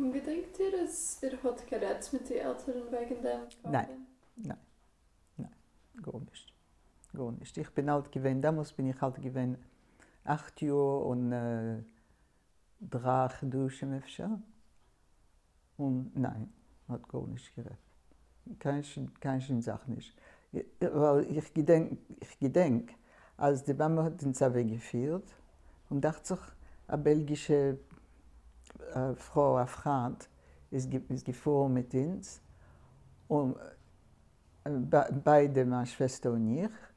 און געדענקט איר אז איר האט גערעדט מיט די עלטערן וועגן דעם ניין, ניין, ניין, גארנישט, גארנישט. איך בין אלט געווען, דעמאלס בין איך אלט געווען אכט יאר און דרײַ חדשים אפשר, און ניין, מ'האט גארנישט גערעדט, קיין שום זאך נישט, ווייל איך געדענק, איך געדענק אז די מאמע האט אונז אוועק געפירט, און דאכט זיך א בעלגישע פרוי א פריינט איז געפארן מיט אונז, און ביידע מיין שוועסטער און איך,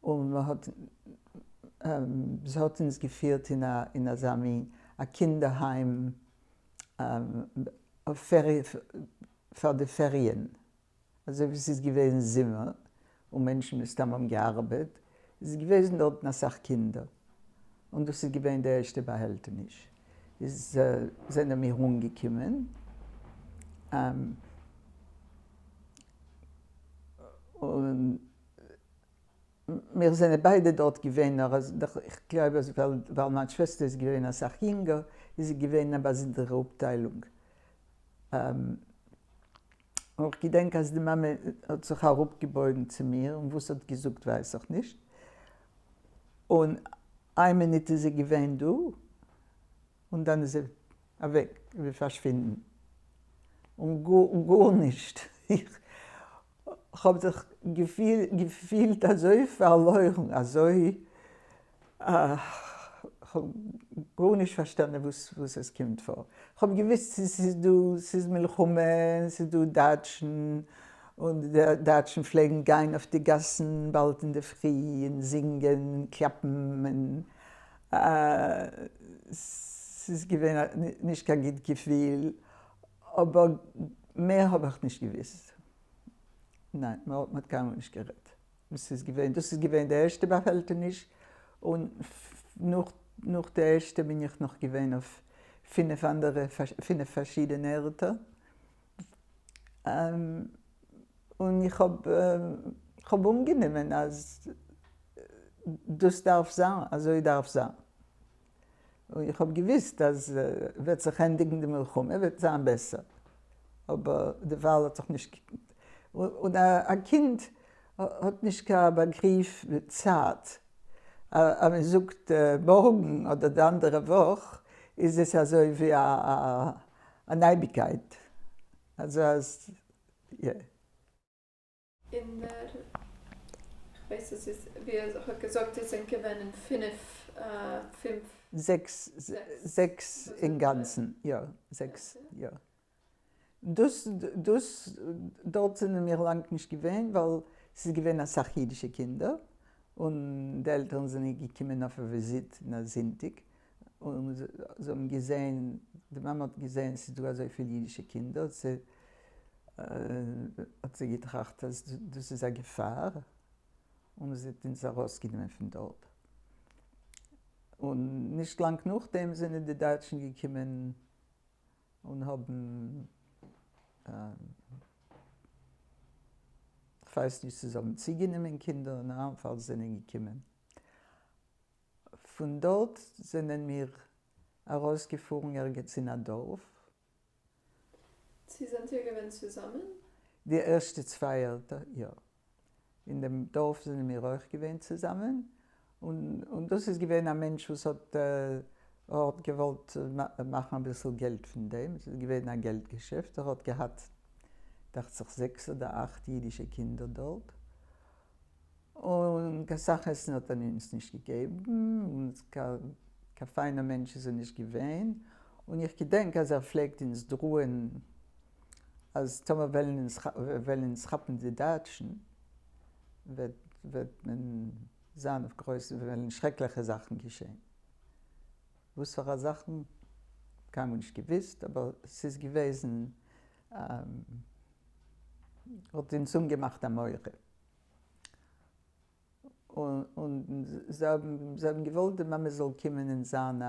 און מען האט, זי האט אונז געפירט אין אזא מין א קינדערהיים אויף פעריע, פאר די פעריען, אזוי ווי ס'איז געוועזן זומער און מענטשן מסתם האבן געארבעט, איז געוועזן דארטן אסאך קינדער, און דאס איז געווען די ערשטע באהעלטעניש, איז זענען מיר אנגעקומען, און מיר זענען ביידע דארט געווען, נאר אז איך גלייב אז ווייל מיין שוועסטער איז געווען אסאך יונגער, איז זי געווען אין א באזונדערע אפטיילונג. און איך געדענק אז די מאמע האט זיך אראפגעבויגן צו מיר, און וואס האט געזאגט ווייס איך נישט. און איין מינוט איז זי געווען דא, און דאן איז זי אוועק ווי פארשווינדן און גארנישט, איך האב זיך געפילט אזוי פארלוירן, אזוי, כ'האב גארנישט פארשטאנען וואס עס קומט פאר, כ'האב געוויסט ס'איז דא, ס'איז מלחמה, ס'איז דא דייטשן, און די דייטשן פלעגן גיין אויף די גאסן באלד אינדערפרי און זינגען און קלאפן און ס'איז געווען נישט קיין גוט געפיל, אבער מער האב איך נישט געוויסט. ניין, מ'האט קיינמאל נישט גערעדט. ס'איז געווען, דאס איז געווען די ערשטע באהעלטעניש, און נאך די ערשטע בין איך נאך געווען אויף פינף אנדערע, פינף פארשידענע ערטער. און איך האב כ'האב אנגענומען אז דאס דארף זיין, אזוי דארף זיין. און איך האב געוויסט אז וועט זיך ענדיגן די מלחמה וועט זיין בעסער. אבער דערווייל האט זיך נישט, און א קינד האט נישט קיין באגריף צייט. אז מען זאגט מארגן אדער די אנדערע וואך איז עס אזוי ווי אן אייביגקייט. אזוי אז יא. אין דער, כ'ווייס עס איז ווי ער האט געזאגט איר זענט געווען אין פינף, פינף. זעקס, זעקס אינגאנצן, יא, זעקס, יא. דאס, דאס, דארט זענען מיר לאנג נישט געווען ווייל ס'איז געווען אסאך אידישע קינדער און די עלטערן זענען געקומען אויף א וויזיט אין א זונטאג און זיי האבן געזען, די מאמע האט געזען ס'איז דא אזויפיל אידישע קינדער, האט זי געטראכט אז דאס איז א געפאר, און זי האט אונז ארויסגענומען פון דארט. און נישט לאנג נאכדעם זענען די דייטשן געקומען און האבן, כ'ווייס נישט צו זיי האבן צוגענומען קינדער, אין אלעם פאל זענען געקומען. פון דארט זענען מיר ארויסגעפארן ערגעץ אין א דארף. צו זענט איר געווען צוזאמען? די ערשטע צוויי ערטער, יא. אין דעם דארף זענען מיר אויך געווען צוזאמען, און דאס איז געווען א מענטש וואס האט האט געוואלט מאכן אביסל געלט פון דעם, עס איז געווען א געלט געשעפט, ער האט געהאט דאכט זיך זעקס אדער אכט אידישע קינדער דארט, און קיין סך עסן האט ער אונז נישט געגעבן, און קיין פיינער מענטש איז ער נישט געווען, און איך געדענק אז ער פלעגט אונז דראען אז טאמער וועלן אונז כאפן די דייטשן וועט מען זיין אויף גרויסע, וועלן שרעקליכע זאכן געשען. וואס פאר א זאכן? קיינמאל נישט געוויסט, אבער ס'איז געוועזן, האט אונז אנגעמאכט א מורא. און זיי האבן געוואלט די מאמע זאל קומען און זיין א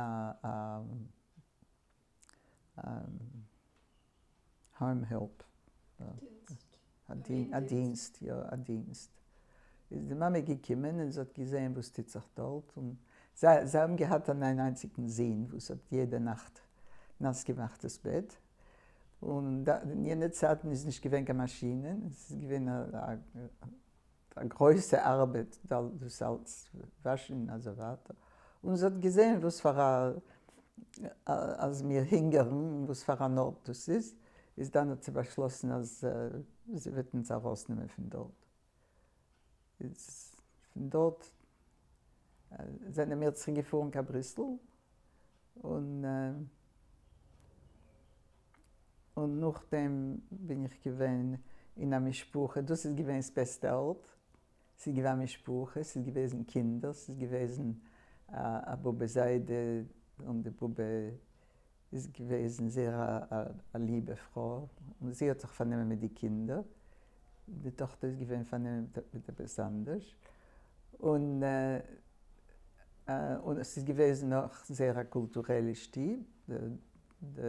home help, א דינסט, יא א דינסט. איז די מאמע געקומען און זי האט געזען וואס טוט זיך דארט, און זיי האבן געהאט אן איין איינציגן זון וואס האט יעדע נאכט נאס געמאכט דאס בעט. און אין יענע צייטן איז נישט געווען קיין מאשינען, עס איז געווען א גרויסע ארבעט דאס אלץ וואשן און אזוי ווייטער, און זי האט געזען וואס פאר א אז מיר הונגערן און וואס פאר אן ארט דאס איז, איז דאן האט זי באשלאסן אז זי וועט אונז ארויסנעמען פון דארט. איז פון דארט זענען מיר צוריק געפארן קיין בריסל, און און נאכדעם בין איך געווען אין א משפחה, דאס איז געווען ס'בעסטע ארט, ס'איז געווען א משפחה, ס'איז געוועזן קינדער, ס'איז געוועזן א באבע זיידע, און די באבע איז געוועזן זייער א ליבע פרוי, און זי האט זיך פארנומען מיט די קינדער, די טאכטער איז געווען פארנומען מיט עפעס אנדערש, און און עס איז געוועזן נאך זייער א קולטורעלע שטוב, די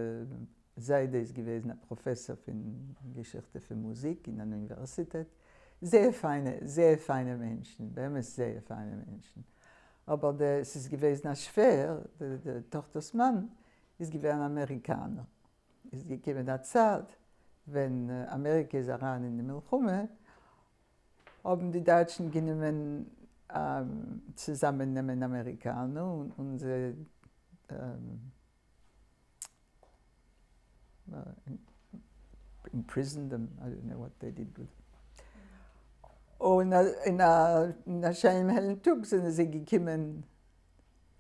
זיידע איז געוועזן א פראפעסאר פון געשיכטע פון מוזיק אין אן אוניווערסיטעט, זייער פיינע זייער פיינע מענטשן, באמת זייער פיינע מענטשן, אבער די ס'איז געוועזן א שווער, די טאכטער'ס מאן איז געווען אן אמעריקאנער, איז געקומען א צייט ווען אמעריקע איז אריין אין די מלחמה, האבן די דייטשן גענומען צוזאמען נעמען אמעריקאנער און זיי imprisoned them, I don't know what they did with them. און אין א שיינעם העלן טאג זענען זיי געקומען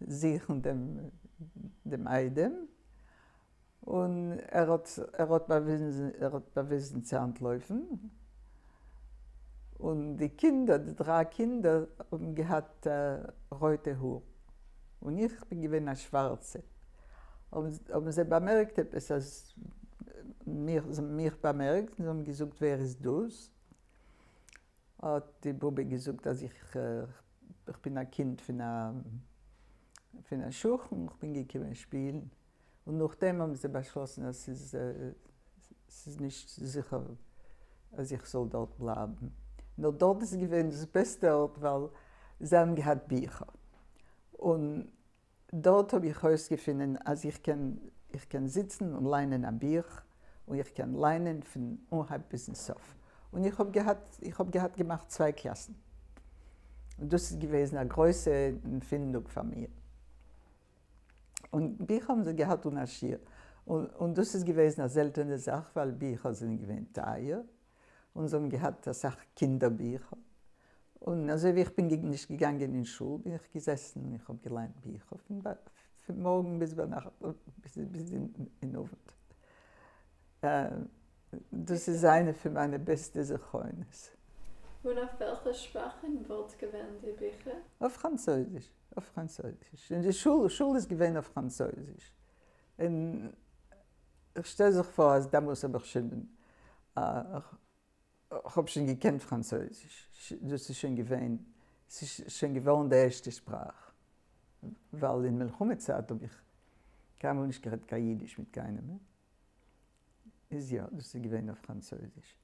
זוכן דעם איידעם, און ער האט ער האט באוויזן ער האט באוויזן צו אנטלויפן, און די קינדער, די דריי קינדער האבן געהאט רויטע האר, און איך בין געווען א שווארצע, האבן זיי באמערקט עפעס אז מיך, זיי האבן מיך באמערקט און זיי האבן געזאגט ווער איז דאס? האט די באבע געזאגט אז איך איך בין א קינד פון א פון א שכן, איך בין געקומען שפילן, און נאכדעם האבן זיי באשלאסן אז ס'איז ס'איז נישט זיכער אז איך זאל דארט בלייבן. נאר דארט איז געווען דאס בעסטע ארט ווייל זיי האבן געהאט ביכער. און דארט האב איך אויסגעפונען אז איך קען איך קען זיצן און ליינען א בוך, און איך קען ליינען פון אנהייב ביזן סוף. און איך האב געהאט איך האב געהאט געמאכט צוויי קלאסן. און דאס איז געוועזן א גרויסע ערפינדונג פאר מיר. און ביכער האבן זיי געהאט אן א שיעור, און דאס איז געוועזן א זעלטענע זאך ווייל ביכער זענען געווען טייער, און זיי האבן געהאט אסאך קינדער ביכער, און אזוי ווי איך בין נישט געגאנגען אין שול בין איך געזעסן און איך האב געליינט ביכער פון מארגן ביז ביינאכט ביז אין אוונט. דאס איז איינע פון מיינע בעסטע זכרונות. און אויף וועלכע שפראכן וואלט געווען די ביכער? אויף פראנצויזיש. אויף פראנצויזיש, און די שול, שול איז געווען אויף פראנצויזיש, און איך שטעל זיך פאר אז דעמאלס האב איך שוין, איך האב שוין געקענט פראנצויזיש, דאס איז שוין געווען, ס'איז שוין געווארן די ערשטע שפראך, ווייל אין מלחמה צייט האב איך קיינמאל נישט גערעדט קיין אידיש מיט קיינעם, איז יא, דאס איז געווען אויף פראנצויזיש.